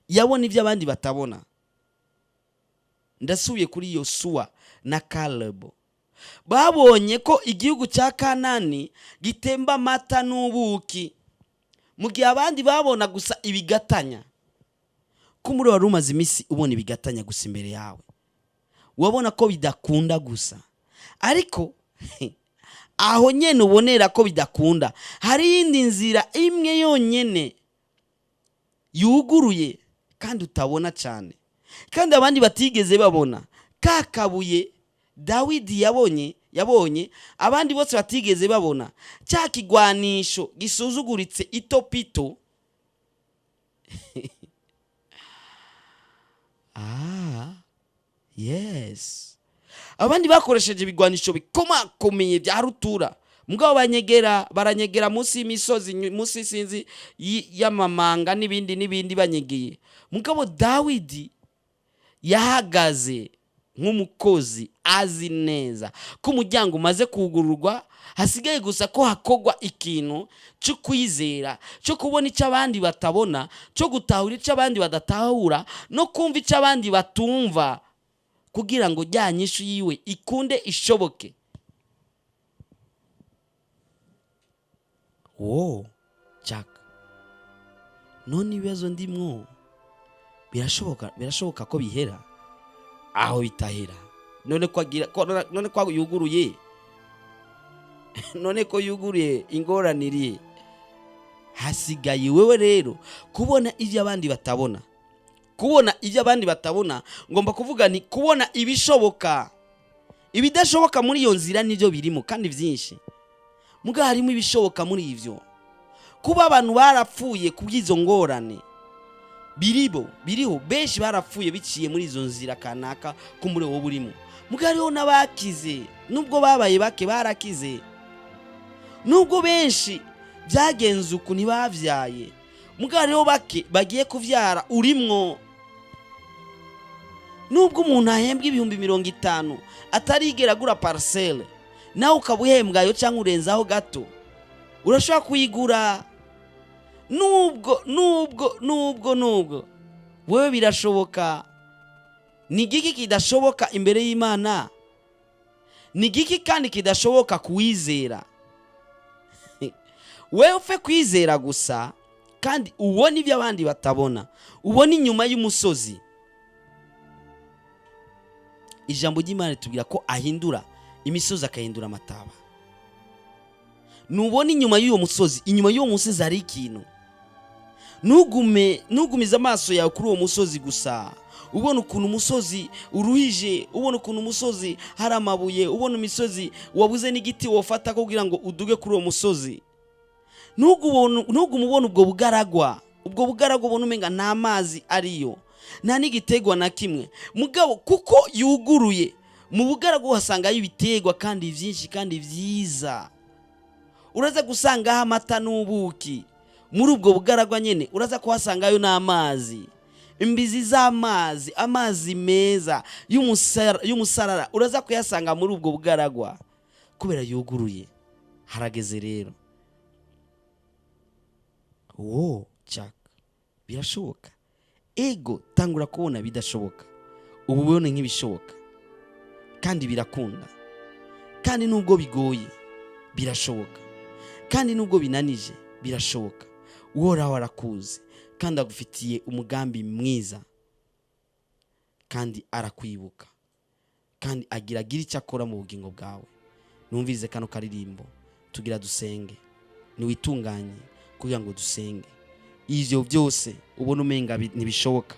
Yabona ibyo abandi batabona. Ndasubiye kuri Yosuwa na Kalebu. Babonye ko igihugu cya Kanani gitemba amata n'ubuki, mu gihe abandi babona gusa ibigatanya. Ko muri wari umaze iminsi ubona ibigatanya gusa imbere yawe, wabona ko bidakunda gusa, ariko aho nyene ubonera ko bidakunda, hari iyindi nzira imwe yonyene yuguruye kandi utabona cyane, kandi abandi batigeze babona. Ka kabuye Dawidi yabonye abandi bose batigeze babona, cya kigwanisho gisuzuguritse itopito. Yes, abandi bakoresheje ibigwanisho bikomakomeye bya rutura, mugabo banyegera, baranyegera munsi y'imisozi, munsi sinzi y'amamanga n'ibindi n'ibindi banyegeye. Mugabo Dawidi yahagaze Nk'umukozi azi neza ko umuryango umaze kugururwa, hasigaye gusa ko hakogwa ikintu cyo kwizera, cyo kubona icyo abandi batabona, cyo gutahura icyo abandi badatahura, no kumva icyo abandi batumva, kugira ngo rya nyishu yiwe ikunde ishoboke. Wo Jack, none ibibazo ndimwo birashoboka, birashoboka ko bihera aho bitahera? None ko agira none ko yuguruye, none ko yuguruye, ingorane iri hasigaye wewe rero kubona ibyo abandi batabona. Kubona ibyo abandi batabona, ngomba kuvuga ni kubona ibishoboka. Ibidashoboka muri iyo nzira nibyo birimo kandi byinshi, muga harimo ibishoboka muri ibyo. Kuba abantu barapfuye kubw'izo ngorane biribo, biriho benshi barapfuye biciye muri izo nzira kanaka ko muri wowe burimo. Muga hariho n'abakize, nubwo babaye bake barakize, nubwo benshi byagenze uku ntibabyaye, muga hariho bake bagiye kubyara urimwo. Nubwo umuntu ahembwa 50,000 atarigera agura parcelle, nawe ukaba uhembwayo cyangwa urenzaho gato, urashobora kuyigura. Nubwo wewe birashoboka. Ni igiki kidashoboka imbere y'Imana? Ni igiki kandi kidashoboka kuwizera? Wewe upfe kwizera gusa, kandi ubona ibyo abandi batabona, ubona inyuma y'umusozi. Ijambo ry'Imana ritubwira ko ahindura imisozi akahindura amataba. Nubona inyuma y'uwo musozi, inyuma y'uwo musozi hari ikintu. Ntugumize amaso yawe kuri uwo musozi gusa, ubona ukuntu umusozi uruhije, ubona ukuntu umusozi hari amabuye, ubona imisozi wabuze n'igiti wofata kugira ngo uduge kuri uwo musozi. Ntugume ubona ubwo bugaragwa, ubwo bugaragwa ubona umenga nta mazi ariyo, nta n'igitegwa na kimwe. Mugabo kuko yuguruye, mu bugaragwa uhasangayo ibitegwa kandi byinshi kandi byiza. Uraza gusangaho amata n'ubuki muri ubwo bugaragwa nyine, uraza kuhasangayo n'amazi, imbizi z'amazi, amazi meza y'umusarara uraza kuyasanga muri ubwo bugaragwa kubera yuguruye. Harageze rero. Wo Jack, birashoboka. Ego, tangura kubona bidashoboka, ubu ubone nk'ibishoboka, kandi birakunda, kandi nubwo bigoye birashoboka, kandi nubwo binanije birashoboka. Uhoraho arakuzi kandi agufitiye umugambi mwiza, kandi arakwibuka, kandi agira icyo akora mu bugingo bwawe. Numvirize kano karirimbo tugira dusenge. Niwitunganye kugira ngo dusenge. Ivyo byose ubona umenga ntibishoboka,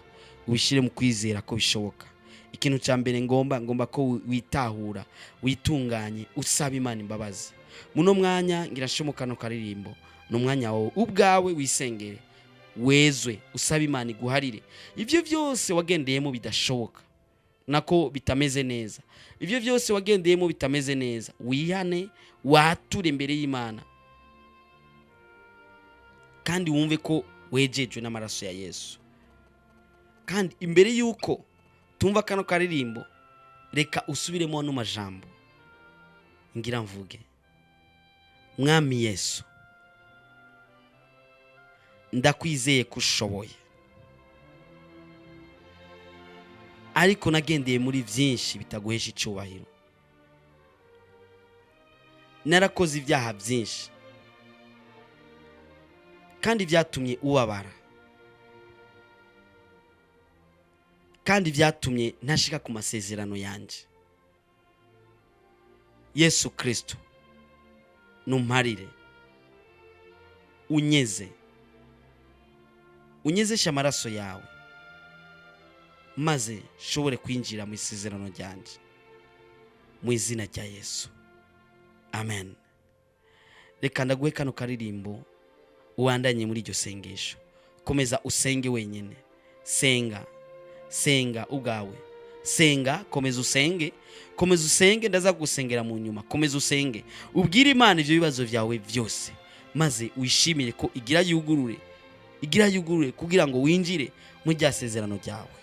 ubishyire mu kwizera ko bishoboka. Ikintu cya mbere ngomba ko witahura, witunganye, usaba Imana imbabazi. Muno mwanya ngira nshomo kano karirimbo, ni umwanya wawe ubwawe, wisengere, wezwe, usaba Imana iguharire ibyo byose wagendeyemo bidashoboka, nako bitameze neza. Ibyo byose wagendeyemo bitameze neza, wihane, wature imbere y'Imana, kandi wumve ko wejejwe n'amaraso ya Yesu. Kandi imbere y'uko tumva kano karirimbo, reka usubiremo ano majambo ngira mvuge. Mwami Yesu, ndakwizeye ko ushoboye, ariko nagendeye muri byinshi bitaguhesha icyubahiro. Narakoze ibyaha byinshi kandi byatumye ubabara, kandi byatumye ntashika ku masezerano yanjye. Yesu Kristo, numparire, unyeze, unyezeshe amaraso yawe, maze nshobore kwinjira mu isezerano ryanjye, mu izina rya Yesu, amen. Reka ndaguhe kano karirimbo ubandanye muri iryo sengesho. Komeza usenge wenyine, senga, senga ubwawe, senga, komeza usenge, komeza usenge, ndaza kugusengera mu nyuma. Komeza usenge, ubwire Imana ibyo bibazo byawe byose, maze wishimire ko igira yugurure, igira yugurure kugira ngo winjire muri rya sezerano ryawe.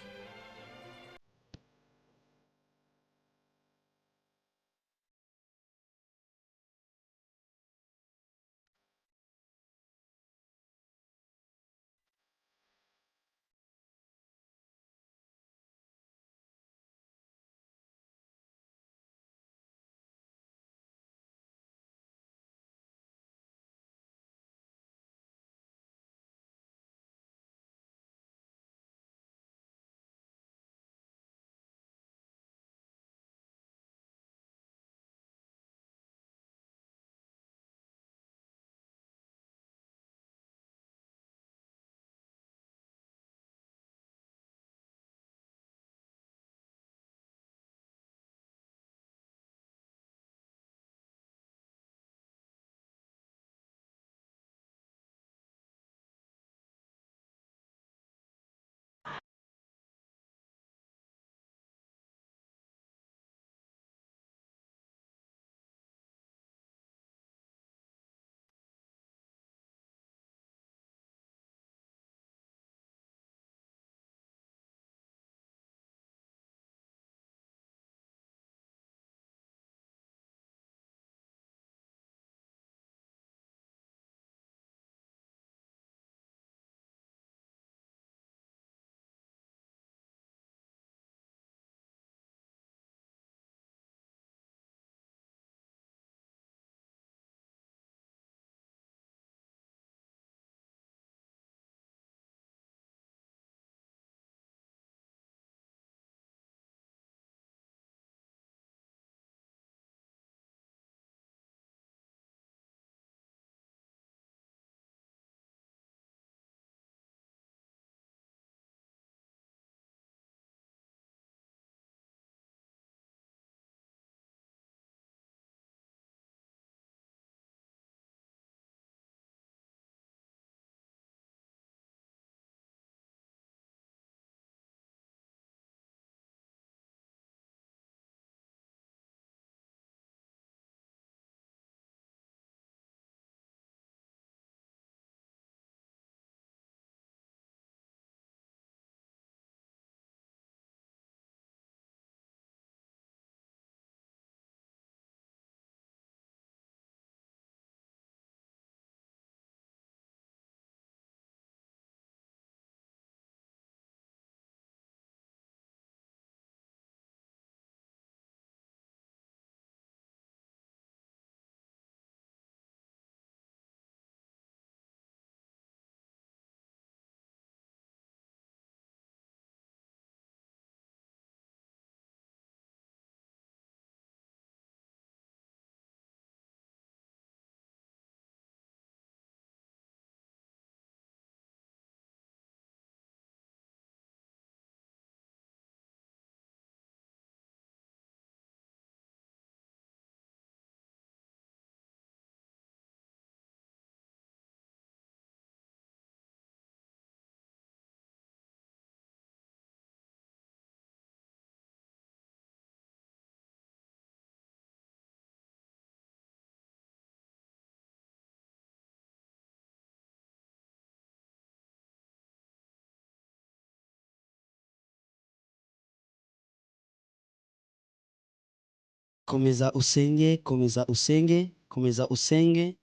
Komeza usenge, komeza usenge, komeza usenge.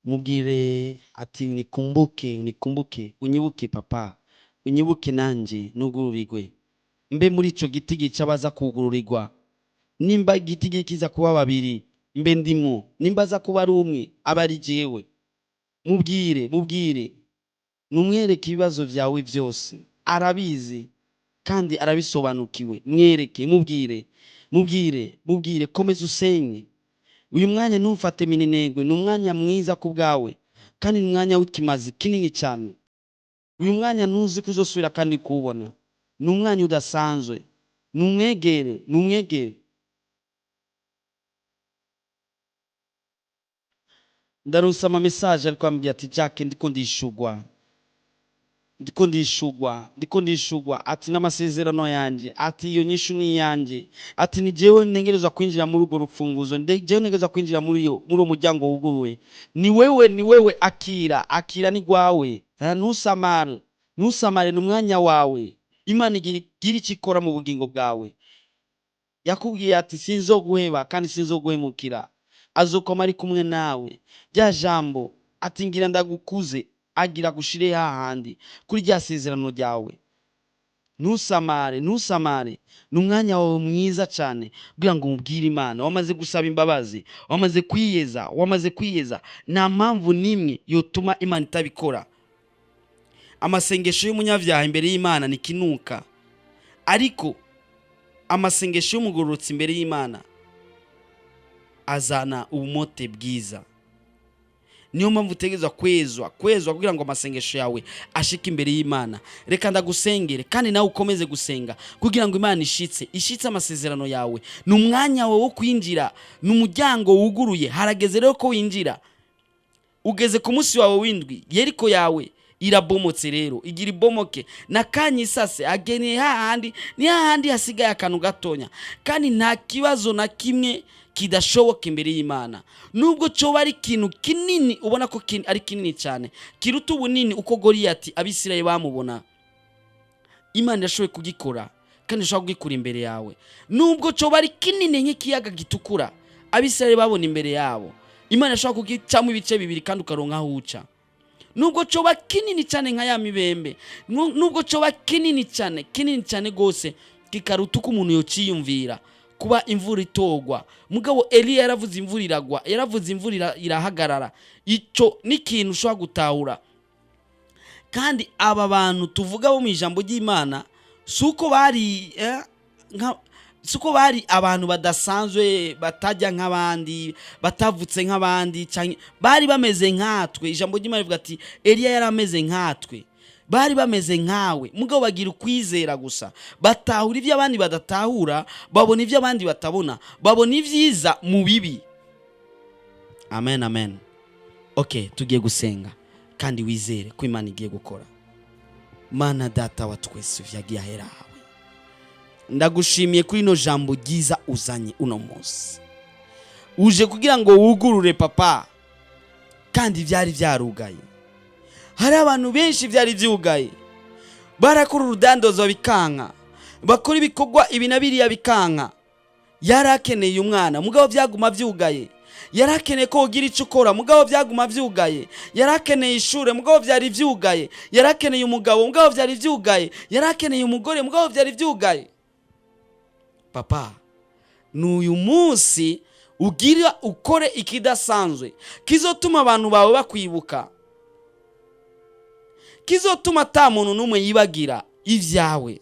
Mubwire ati: "Unikumbuke, unikumbuke, unyibuke papa, unyibuke nanje nugururirwe, mbe muri ico giti c'abaza kugururirwa. Nimba igiti kiza kuba babiri, mbe ndimwo. Nimba aza kuba ari umwe, aba ari jewe." Mubwire, mubwire, numwereke ibibazo vyawe vyose. Arabizi kandi arabisobanukiwe. Mwereke, mubwire, mubwire, mubwire. Komeza usenge. Uyu mwanya ntufate minenegwe, ni umwanya mwiza ku bwawe kandi ni umwanya w'ikimazi kinini cyane. Uyu mwanya ntuzi ko uzosubira kandi kuwubona. Ni umwanya udasanzwe. Numwegere, numwegere. Ndaronse ama message ariko ambwira ati: "Jack, ndiko ndishugwa, ndiko ndishugwa, ndiko ndishugwa." Ati: "N'amasezerano yanjye." Ati: "Iyo nyishu ni iyanjye." Ati: "Ni jewe ntegerezwa kwinjira muri urwo rufunguzo, jewe ntegerezwa kwinjira muri uwo muryango wuguruwe." Ni wewe, ni wewe. Akira, akira, ni gwawe. Ntusamare, ntusamare, ni umwanya wawe. Imana igira icyo ikora mu bugingo bwawe. Yakubwiye ati: "Sinzoguheba kandi sinzoguhemukira." Azokoma ari kumwe nawe. Rya jambo ati: "Ngira ndagukuze," agira gushire hahandi kuri rya sezerano ryawe. Ntusamare, ntusamare, ni umwanya wawe mwiza cyane kugira ngo umubwire Imana. Wamaze gusaba imbabazi, wamaze kwiyeza, wamaze kwiyeza. Nta mpamvu n'imwe yotuma Imana itabikora. Amasengesho y'umunyabyaha imbere y'Imana ni kinuka, ariko amasengesho y'umugororotsi imbere y'Imana azana ubumote bwiza. Niyo mpamvu utegerezwa kwezwa, kwezwa kugira ngo amasengesho yawe ashike imbere y'Imana. Reka ndagusengere kandi nawe ukomeze gusenga kugira ngo Imana ishitse amasezerano yawe. Ni umwanya wawe wo kwinjira, ni umuryango wuguruye. Harageze rero ko winjira. Ugeze ku munsi wawe w'indwi. Yeriko yawe irabomotse rero, igira ibomoke nakanya isase ageneye hahandi, ni hahandi hasigaye akantu gatonya. Kandi nta kibazo na kimwe kidashoboka imbere y'Imana, nubwo cyoba ari ikintu kinini ubona ko ari kinini cyane kiruta ubunini uko Goliyati Abisirayeli bamubona. Imana irashoboye kugikora kandi ishobora kugikura imbere yawe, nubwo cyoba ari kinini nk'ikiyaga gitukura Abisirayeli babona imbere yabo. Imana irashobora kugicamo ibice bibiri kandi ukaronka aho uca, nubwo coba kinini cyane nka ya mibembe, nubwo coba kinini cyane, kinini cyane rwose, kikaruta uko umuntu yociyumvira. Kuba imvura itogwa, mugabo Eliya yaravuze imvura iragwa, yaravuze imvura irahagarara. Ico ni ikintu ushobora gutahura. Kandi aba bantu tuvuga bo mu ijambo ry'Imana si uko bari abantu badasanzwe, batajya nk'abandi, batavutse nk'abandi, canke bari bameze nkatwe. Ijambo ry'Imana rivuga ati: "Eliya yari ameze nkatwe." Bari bameze nkawe, mugabo bagira ukwizera gusa, batahura ibyo abandi badatahura, babona ibyo abandi batabona, babona ibyiza mu bibi. Amen, amen. Okay, tugiye gusenga kandi wizere ko Imana igiye gukora. Mana Data wa twese vyagiye ahera hawe, ndagushimiye kuri ino jambo ryiza uzanye uno munsi. Uje kugira ngo wugurure, papa, kandi byari byarugaye. Hari abantu benshi byari byugaye, barakora urudandozo bikanka, bakora ibikorwa ibi na biriya bikanka. Yari akeneye umwana, mugabo byaguma byugaye. Yari akeneye ko ugira icyo ukora, mugabo byaguma byugaye. Yari akeneye ishure, mugabo byari byugaye. Yari akeneye umugabo, mugabo byari byugaye. Yari akeneye umugore, mugabo byari byugaye. Papa, ni uyu munsi ugira ukore ikidasanzwe kizotuma abantu bawe bakwibuka, kizotuma ata muntu n'umwe yibagira ibyawe.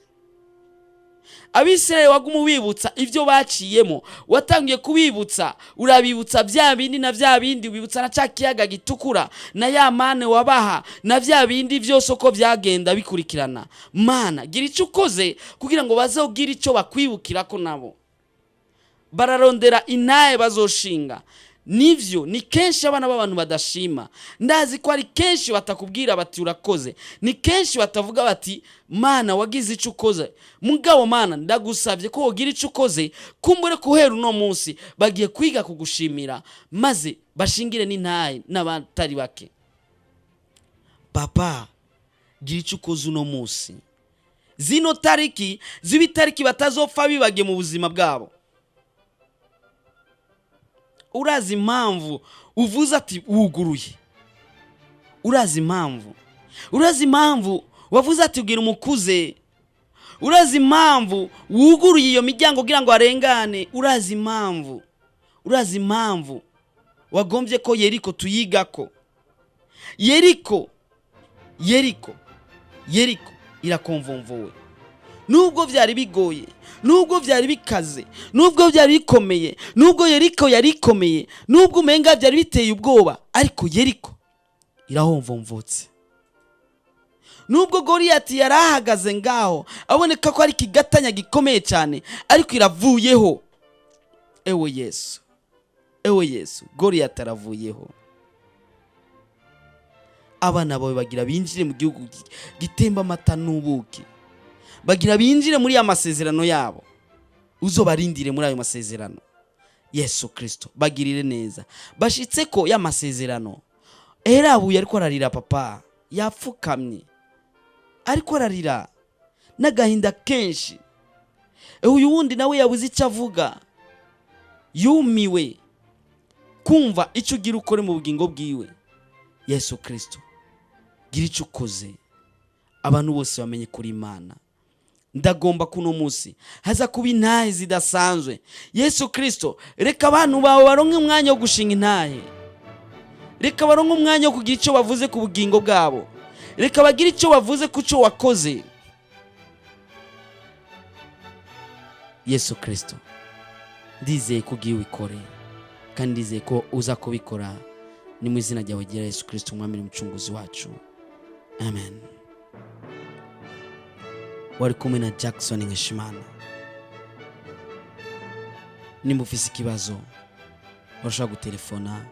Abisirayeli waguma ubibutsa ibyo baciyemo, watangiye kubibutsa, urabibutsa bya bindi na bya bindi, ubibutsa na cya kiyaga gitukura na ya mane wabaha na bya bindi byose uko byagenda bikurikirana. Mana, gira icyo ukoze kugira ngo bazogire icyo bakwibukira ko nabo bararondera intahe bazoshinga. Nivyo, ni kenshi abana b'abantu badashima. Ndazi ko ari kenshi batakubwira bati: "Urakoze." Ni kenshi batavuga bati: "Mana, wagize icyo ukoze." Mugabo Mana, ndagusabye ko wogira icyo ukoze. Kumbure kuhera uno munsi bagiye kwiga kugushimira, maze bashingire n'intahe n'abatari bake. Papa, gira icyo ukoze uno munsi. Zino tariki ziba itariki batazopfa bibagiye mu buzima bwabo. Urazi impamvu uvuze ati wuguruye? Urazi impamvu? Urazi impamvu wavuze ati ubwira umukuze? Urazi impamvu wuguruye iyo miryango kugira ngo arengane? Urazi impamvu? Urazi impamvu wagombye ko Yeriko tuyigako? Yeriko, Yeriko, Yeriko irakomvomvowe. Nubwo byari bigoye, nubwo byari bikaze, nubwo byari bikomeye, nubwo Yeriko yari ikomeye, nubwo umenga byari biteye ubwoba, ariko Yeriko irahomvomvotse. Nubwo Goriyati yari ahagaze ngaho aboneka ko ari ikigatanya gikomeye cyane, ariko iravuyeho. Ewe Yesu, ewe Yesu, Goriyati aravuyeho. Abana bawe bagira binjire mu gihugu gitemba amata n'ubuki, bagira binjire muri ya masezerano yabo. Uzobarindire muri ayo masezerano. Yesu Kirisito, bagirire neza, bashitse ko ya masezerano. Erabuye ariko ararira, papa yapfukamye ariko ararira n'agahinda kenshi. Uyu wundi nawe yabuze icyo avuga, yumiwe kumva icyo ugira ukore mu bugingo bwiwe. Yesu Kirisito, gira icyo ukoze, abantu bose bamenye kuri Imana. Ndagomba kuno munsi haza kuba intahe zidasanzwe. Yesu Kirisito, reka abantu bawe baronke umwanya wo gushinga intahe, reka baronke umwanya wo kugira icyo bavuze ku bugingo bwabo, reka bagire icyo bavuze ku cyo wakoze. Yesu Kirisito, ndizeye ko ugiye ubikore, kandi ndizeye ko uza kubikora. Ni mu izina ryawe ryera Yesu Kirisito, umwami n'umucunguzi wacu, amen. Wari kumwe na Jackson Nkeshimana. Nimba ufise ikibazo, urashobora gutelefona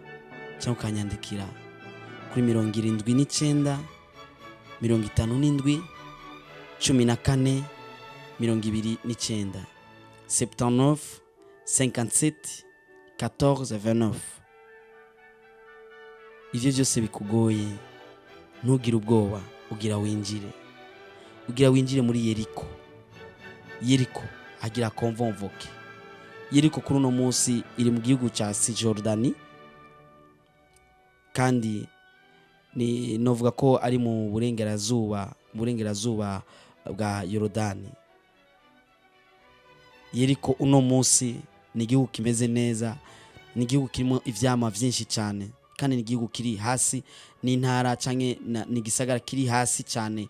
cyangwa ukanyandikira kuri 79 57 14 29, 79 57 14 29. Ibyo byose bikugoye, ntugire ubwoba, ugira winjire, ugira winjire muri Yeriko. Yeriko agira komvomvoke. Yeriko kuri uno munsi iri mu gihugu cya Cisjordani, kandi ni novuga ko ari mu burengerazuba, mu burengerazuba bwa Yorodani. Yeriko uno munsi ni igihugu kimeze neza, ni igihugu kirimo ivyama vyinshi cyane, kandi ni igihugu kiri hasi, n'intara canke ni igisagara kiri hasi cyane.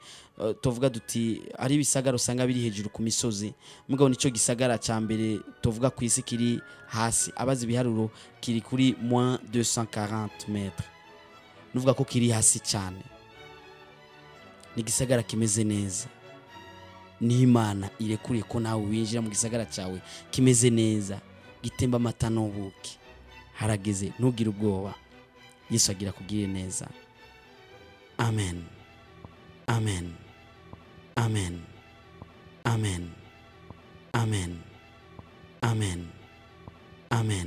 Tuvuga duti ari ibisagara usanga biri hejuru ku misozi, mugabo nico gisagara ca mbere tuvuga ku isi kiri hasi. Abazi ibiharuro, kiri kuri moins 240 mètres, nuvuga ko kiri hasi cyane. Ni igisagara kimeze neza. N'Imana irekuriye ko nawe winjira mu gisagara cyawe kimeze neza, gitemba amata n'ubuki. Harageze, ntugire ubwoba. Yesu agira kugirire neza. Amen, amen, amen, amen, amen, amen, amen.